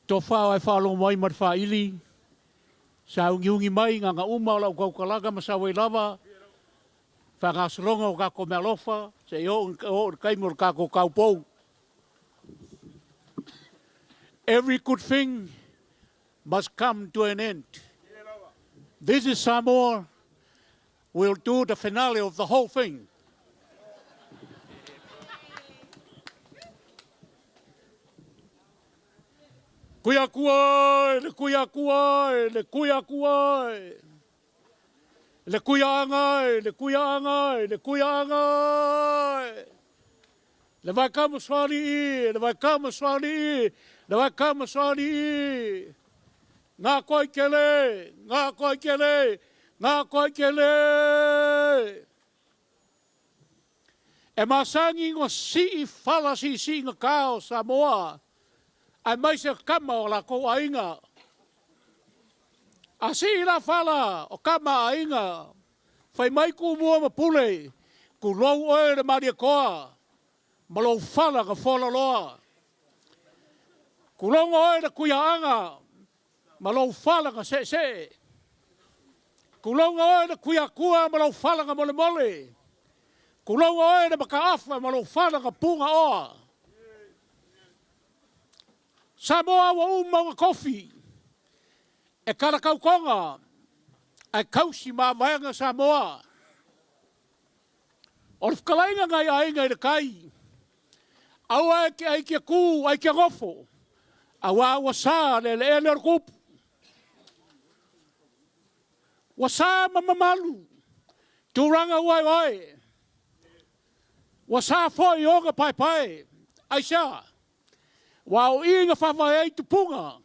Tofa o ae faalogo mai ma le faaili, sauniuni mai gagauma o lau tautalaga ma sau ai lava faagasologa o tatou meaalofa seia oo i le taimi o le tatou taupou. Every good thing must come to an end. This is Samoa will do the finale of the whole thing. Kui akua e, le kui akua e, le kui akua e. Le kui aaga e, le kui aaga e, le kui aaga e. Le vai kama soalii, le vai kama soalii, le vai kama soalii. Ngā koi kele, ngā koi kele, ngā koi kele. E masani no sii fala siisiiga kā o Samoa, aemaise kama o lakou aiga. A sii la fala o kama a aiga, fai mai Tumua ma Pule, Tulou oe le Malietoa ma lou fala na folaloa. Tulouna oe le Tuiaaga ma lou fala na seesee. Tulouna oe le Tuiatua ma lou fala na molemole. Tulouna oe le Mataafa ma lou fala na punaoa. Samoa ua uma ona tofi e talatautoga ae tausi mavaega Samoa. O le fetalaiga nai aiga i le tai, aua e te aikia tu, aikia nofo, aua ua sa le eleele o le tupu. Ua sa ma mamalu tulaga ua oe, ua sa foi ona paepae. Aisea? Ua o i na faavae ai tupuga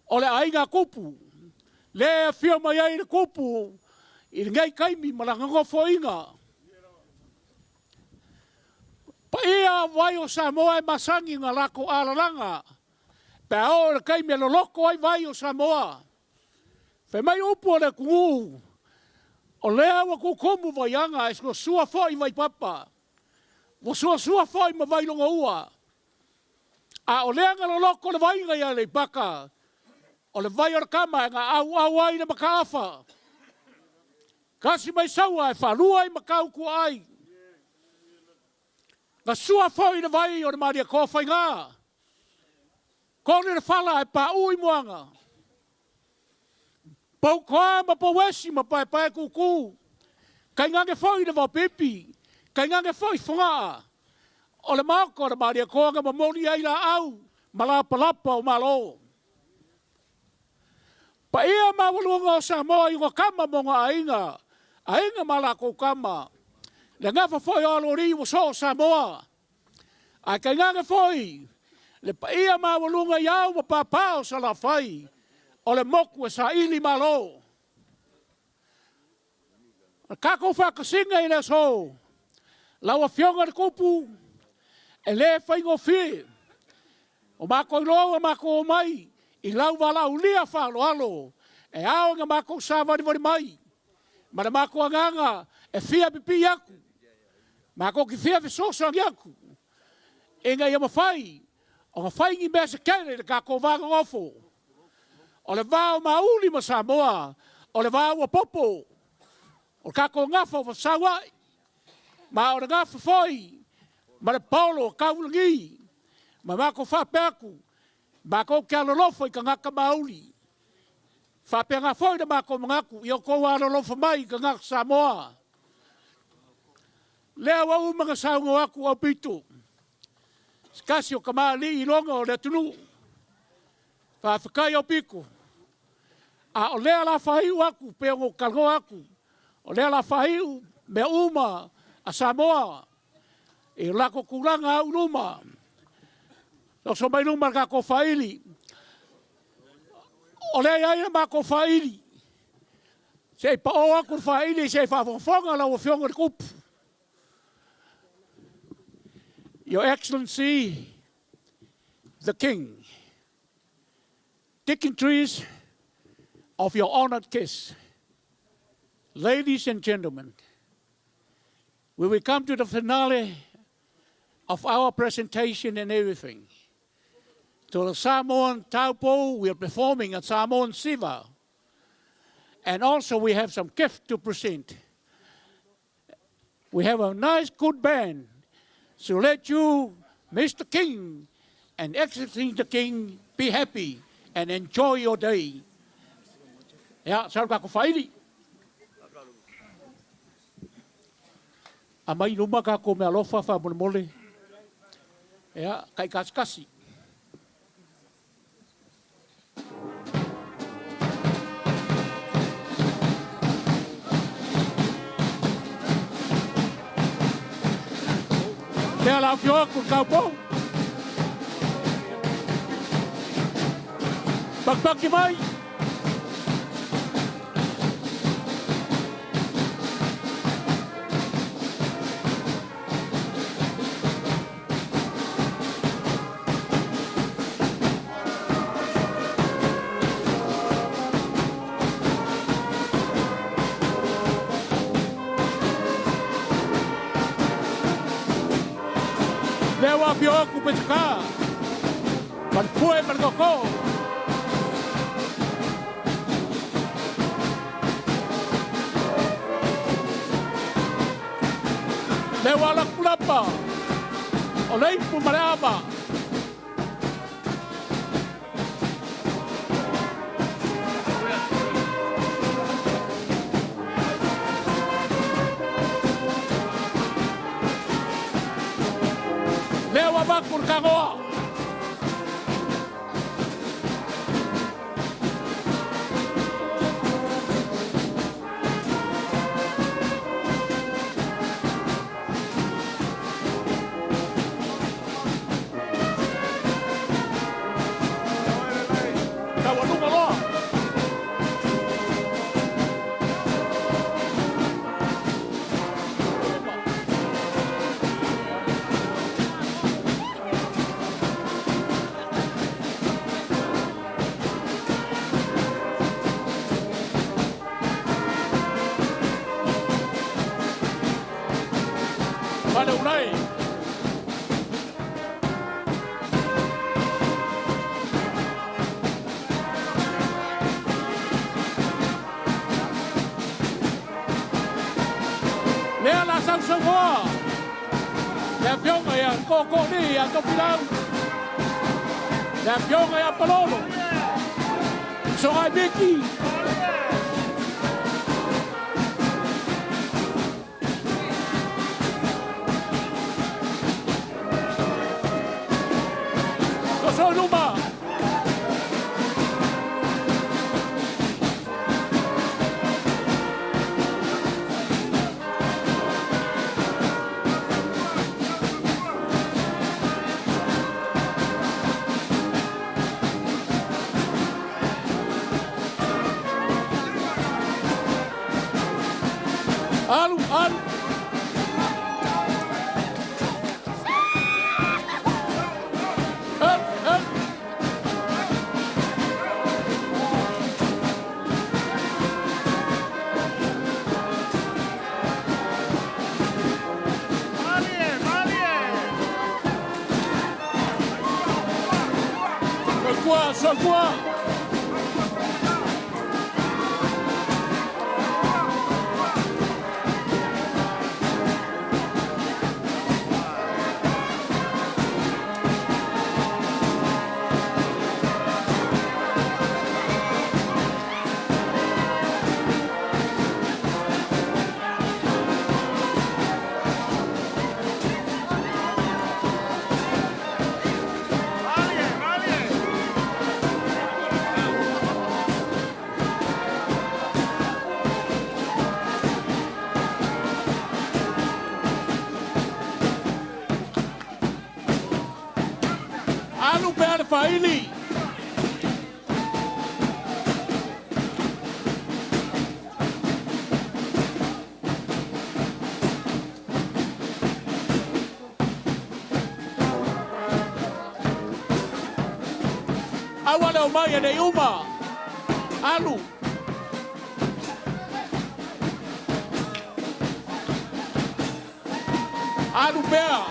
o le aiga tupu, lea e afio mai ai le tupu i lenei taimi ma lana nofoaiga. Paia vai o Samoa e masani na latou alalaga pe a oo i le taimi e loloto ai vai o Samoa. Fai mai upu o le atunuu, o lea ua tutumu vaiaga e suasua foi vaipapa. Ua suasua foi ma Vailogoua. A o lea na loloto le vaiga i Aleipata, o le vai o le tama e gaauau ai le mataafa. Tasi mai saua e faalua i Matautuaai. Na sua foi le vai o le Malietoa Faiga. Koli le fala ae pauu i moana. Poutoa ma pouesi ma paepae tutu. Tainane foi le vaopipi, tainane foi Fogaa. O le maota o le Malietoa na momoli ai laau ma lapalapa o Malo. Paia maualuga o Samoa i ona tama ma ona aiga, aiga ma latou tama, le gafa foi o Aloalii ua soo Samoa. Ae tainane foi le paia maualuga i ao ma papa o Salafai, o le motu e saili malo. O le tatou faatasiga i le aso, lau Afioga i le Tupu, e le faigofie. O matou iloa ua matou omai i lau valaaulia faaaloalo e ao ona matou savalivali mai ma le matou agaga e fia pipii atu, matou te fia fesoasoani atu ina ia mafai ona fai ni mea se tele i le tatou va nonofo. O le va o Mauli ma Samoa, o le va ua popo, o le tatou gafa ua fesauai, ma o le gafa foi ma le paolo o taulagi, ma matou faapea atu, matou te alolofa i tagata Mauli. Faapena foi le matou manatu ia outou alolofa mai i tagata Samoa. Lea ua uma ona saunoa atu Aupito, se tasi o tamalii iloga o le atunuu. Faafetai Aupito, a o lea la faaiu atu pei ona ou talanoa atu, o lea la faaiu mea uma a Samoa i o latou tulaga au i luma. Oso mai luma le tatou faaili. O lea e i ai le matou faaili. Se i pao atu le faaili se i faafogafoga lau Afioga i le Tupu. Your Excellency, the King, dignitaries of your honored guests, ladies and gentlemen, we will come to the finale of our presentation and everything. To the Samoan Taupou, we are performing at Samoan Siva. And also we have some gift to present. We have a nice good band. So let you, Mr. King, and exiting the King, be happy and enjoy your day. Ia, sau le tatou faili. Aumai i luma tatou mealofa faamolemole. Ia, taikasikasi. Lea la afio atu le taupou. Pakipaki mai. Lea ua afio atu Peseta, ma le pue ma le toto. Lea ua alu atu Lapa, o le ipu ma le ava. Lea ua avatu le tagoa. Taualuga loa. Fale ulai. Lea la sausaunoa le afioga ia Koko ni ia Tofilau, le afioga ia Palolo, Sogai Miki. Soso luma. Alu, alu. Alu, alu. Soifua, soifua. Alu pea le faili. Aua le omai e nei uma. Alu. Alu pea.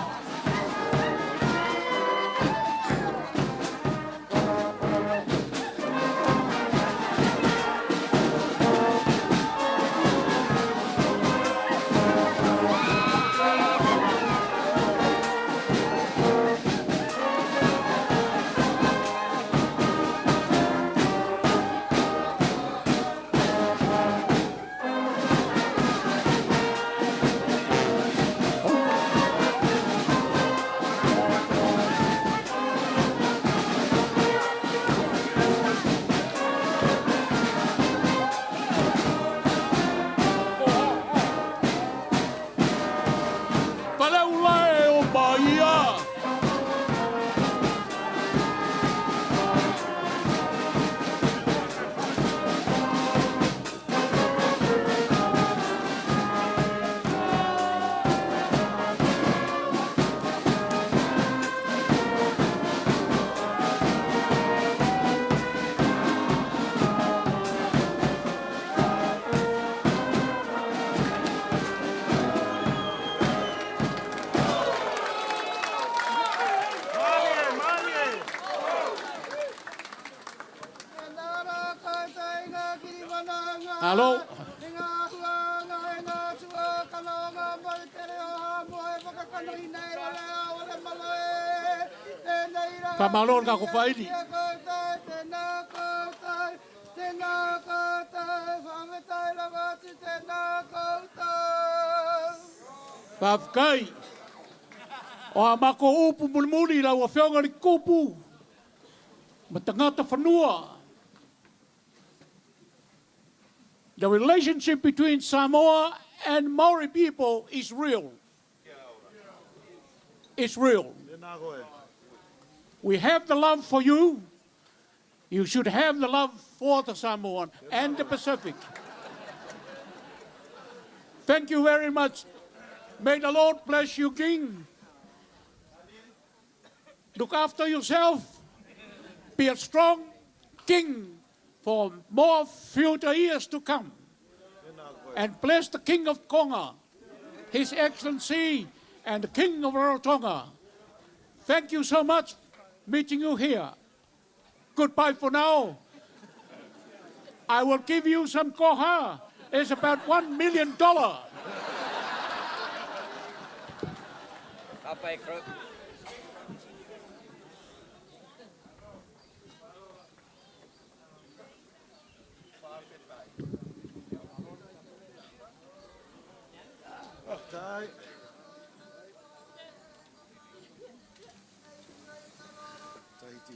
Malo. Faamalo le tatou faaili. Faafetai. O a matou upu mulimuli i lau Afioga i le Tupu ma tagata fanua. The relationship between Samoa and Maori people is real. It's real. We have the love for you. You should have the love for the Samoan and the Pacific. Thank you very much. May the Lord bless you, King. Look after yourself. Be a strong king for more future years to come. And bless the King of Tonga, His Excellency, and the King of Rarotonga. Thank you so much meeting you here. Goodbye for now. I will give you some koha. It's about $1 million. Ka pai, Crook. Faafetai. Tahiti.